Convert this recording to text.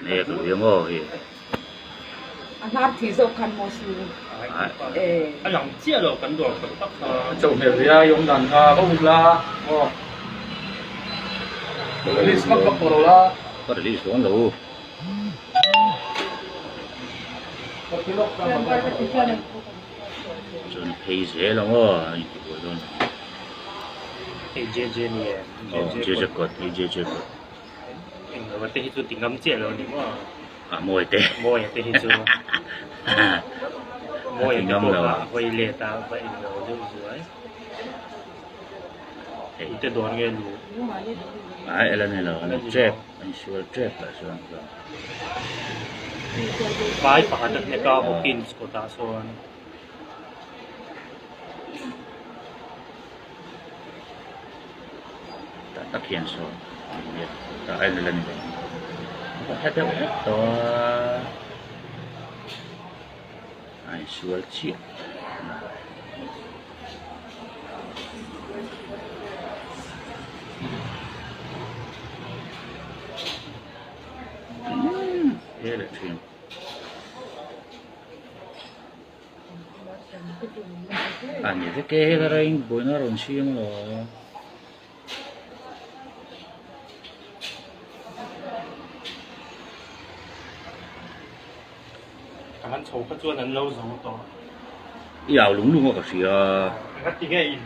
Hnek lui ang aw hi. A hnar thih zawk khan maw su e. A lang chiah lo kan dawr kawt tak kha. A chauh hmel ria i awm dan kha va um la aw. Release vak vak tawh lo la. Ka release dawn lo. Chuan phei zel ang aw a intibuai dawn lo. Hei JJ ni e. Aw JJ kawt hei JJ kawt. Englo te hi chu ti ngam chiah lo ni maw? A mawi te. Mawi te hi chu. Mawi te pawh kha a hawi let a va englo deuh zuai. Tute dawn nge lu? Ai ela ni lo, an trap, an sual trap lah chuan. Vai pakhat a hnek a Hawkins kawtah sawn. Tah tak hian sawn tah en ila ni lo a hla deuh hlek tawh a a insual chiah he leh thin. A ni vek e hela rain buaina a rawn siam alawm. Ka han chho kha chuan an lo zo tawh. I au lung lung a ka hria. Engati nge in.